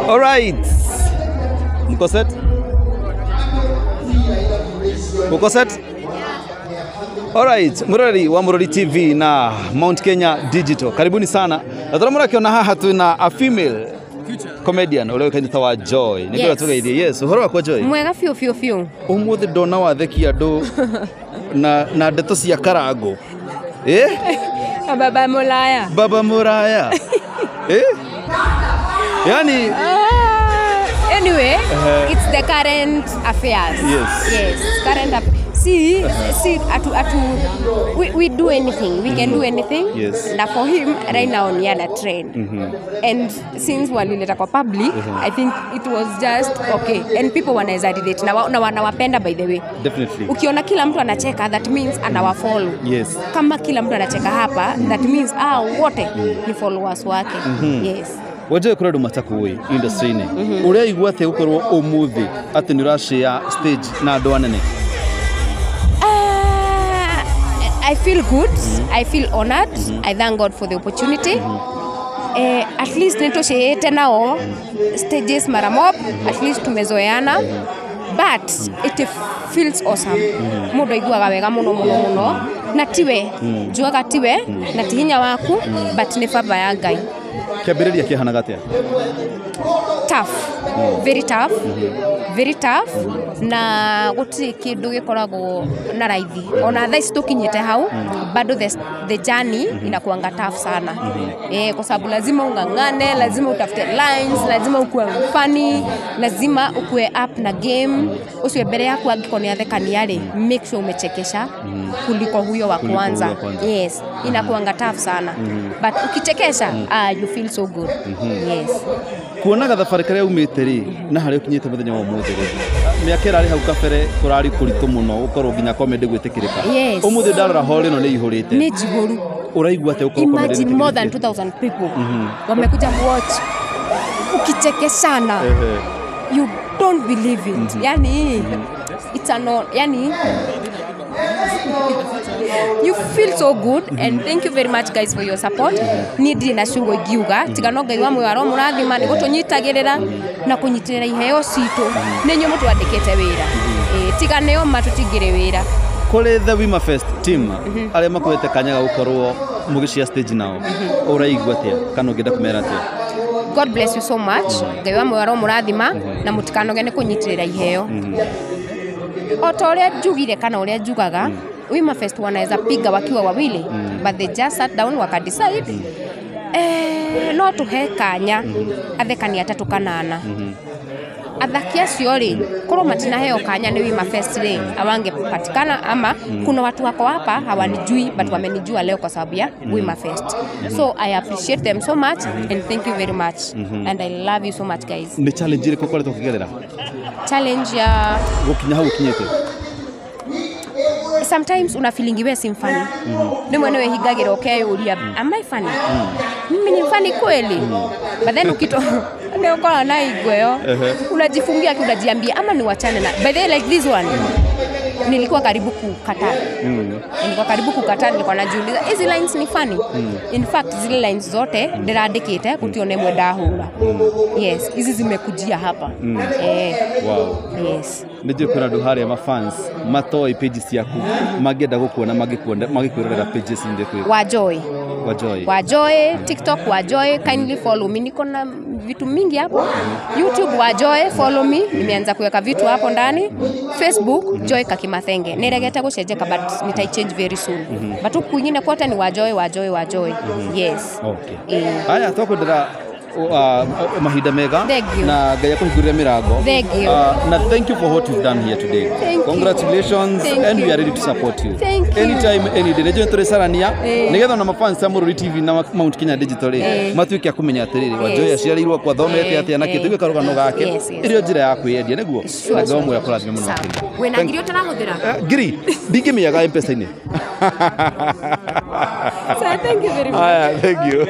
All right. Mko set? Mko set? All right, murori wa Murori TV na Mount Kenya Digital. Karibuni sana. Na tũramũrakiona haha twĩna a female comedian ũrĩa ũĩkaine ta wa Joy. Nĩkĩo Yes. tũgeithie. Yes, ũhoro wakwa Joy. Mwega biũ biũ biũ. Ũmũthĩ ndona wathekia andũ na ndeto cia karango. Eh? Baba Mulaya. Baba Muraya. Eh? Yani Anyway, it's the current affairs. Yes. Yes, current affairs. See, atu, we do anything. We can do anything. Yes. Na for him, right now, ni ana trend. And since walileta kwa public, I think it was just okay. And people wanaweza relate. Na wanawapenda, by the way. Definitely. Ukiona kila mtu anacheka, that means anawafollow. Yes. Kama kila mtu anacheka hapa, that means wote ni followers wake. Yes. Wajue kũrĩ andũ matakũĩ industry-inĩ, ũraigua atĩa gũkorwo ũmũthĩ atĩ nĩ ũrashare stage na andũ anene? I feel good. I feel honored. I thank God for the opportunity. At least nitosheete nao stages mara mob, at least tumezoeana, but it feels awesome. Mundu aiguaga wega muno muno muno, na tiwe njuaga tiwe na ti hinya waku, but nĩ baba ya Ngai. Kĩambĩrĩria kĩhanaga atĩa? Tough, very tough, very tough, na gũtirĩ kĩndũ gĩkoragwo na raithi. Ona thaa ici tũkinyĩte hau, bado the journey inakuanga tough sana, kwa sababu lazima ung'ang'ane, lazima utafute lines, lazima ukuwe funny, lazima ukuwe up na game ucio mbere yaku. Angĩkorwo nĩ athekania rĩ, make sure umechekesha kuliko huyo wa Kuliko kwanza. huyo wa kwanza. Yes, inakuanga tough sana, but ukichekesha, you feel so good. Yes. Kuonaga thabarĩ karĩa umĩte rĩ na harĩa ũkinyĩte mũthenya wa ũmũthĩ rĩ, mĩaka ĩrarĩ hau kabere kũrarĩ kũritũ mũno gũkorwo nginya comedy gwĩtĩkĩrĩka. Yes. Ũmũthĩ ndarora hall ĩno nĩ ihũrĩte. Nĩ njihũru. Ũraigua atĩa gũkorwo comedy Imagine more than ĩtĩkĩrĩkĩte? 2000 people wamekuja kuwatch ukichekeshana. You don't believe it. Yani it's an, yani you feel so good, and thank you very much, guys, for your support. Niĩ ndirĩ na ciugo ingiuga tiga no Ngai wa muoyo aromũrathima nĩ gũtũnyitagĩrĩra na kũnyitĩrĩra iheo citũ. Nĩ inyuĩ mũtwandĩkĩte wĩra. Tiga nĩo ma tũtingĩrĩ wĩra. Kũrĩ the Wima Fest team arĩa makuhete kanya ga gũkorwo mũgĩcia stage nao, ũraigua atĩa kana ũngĩenda kũmera atĩa? God bless you so much. Ngai wa muoyo aromũrathima na mũtikanoge nĩ kũnyitĩrĩra iheo. O ta ũrĩa njugire kana ũrĩa njugaga, Wima Fest wanaweza piga wakiwa wawili, but they just sat down wakadecide, no tuhe kanya athekani atatũ kana ana. Athaki acio rĩ, korwo matinaheo kanya nĩ Wima Fest rĩ, hawangepatikana, ama kuna watu wako hapa hawanijui, but wamenijua leo kwa sababu ya Wima Fest. So I appreciate them so much and thank you very much, and I love you so much, guys. Nĩ challenge ĩrĩkũ ũkoretwo ũkĩgerera Challenge ya gũkinya hau ũkinyĩte? Sometimes una feeling we si mfunny. Rĩmwe nĩ wĩhingagĩra ũkeyũria, "Am I funny? Mimi ni funny kweli?" But then ukito nĩ ũkoragwo na ego ĩyo, unajifungia ki unajiambia ama ni wachane na. By the way, like this one, nilikuwa karibu kukataa. Nilikuwa karibu kukataa. Nilikuwa najiuliza, hizi lines ni funny? In fact, zile lines zote ndĩrandĩkĩte gũtirĩ ona ĩmwe ndahũra. Yes, hizi zimekujia hapa. Wow. Yes. Nĩ njũĩ kwĩna andũ harĩa mafans matoĩ page ciaku, mangĩenda gũkuona, mangĩkuona, mangĩkwĩrorera pages ndĩ Wa Joy. Wa Joy. Wa Joy, TikTok Wa Joy, kindly follow me. Niko na vitu mingi hapo. YouTube Wa Joy, follow me. Nimeanza kuweka vitu hapo ndani. Facebook Joy Kakimathenge. Niregete gucenjeka, but nitaichange very soon. But huku kwingine kote ni Wa Joy, Wa Joy, Wa Joy. Yes. Okay. Eh. Haya, twakwendera mahinda mega Thank you. na Ngai akũhingũrĩre mĩrango. Thank you. Na thank you for what you've done here today. Thank you. Congratulations. Thank And we you. are ready to support you Thank you. anytime, any day. Nĩnjũĩ tũrĩcarania Eh. nĩgetha ona mafans a Mũrũri TV na Mount Kenya Digital rĩ, matuĩke a kũmenya atĩrĩrĩ, wa Joy aciarĩirwo kwa thomete atĩa na kĩ, tũigue karũgano gake ĩrĩo njĩra ya kwĩyendia nĩguo. Sure, Na Ngai sure. wa muoyo akũrathime mũno Sawa. makĩria. Wĩna Thank- ngiri ũtarahũthĩra? Ngiri ndingĩmĩaga M-Pesa-inĩ. So thank you very much. Haya, thank you.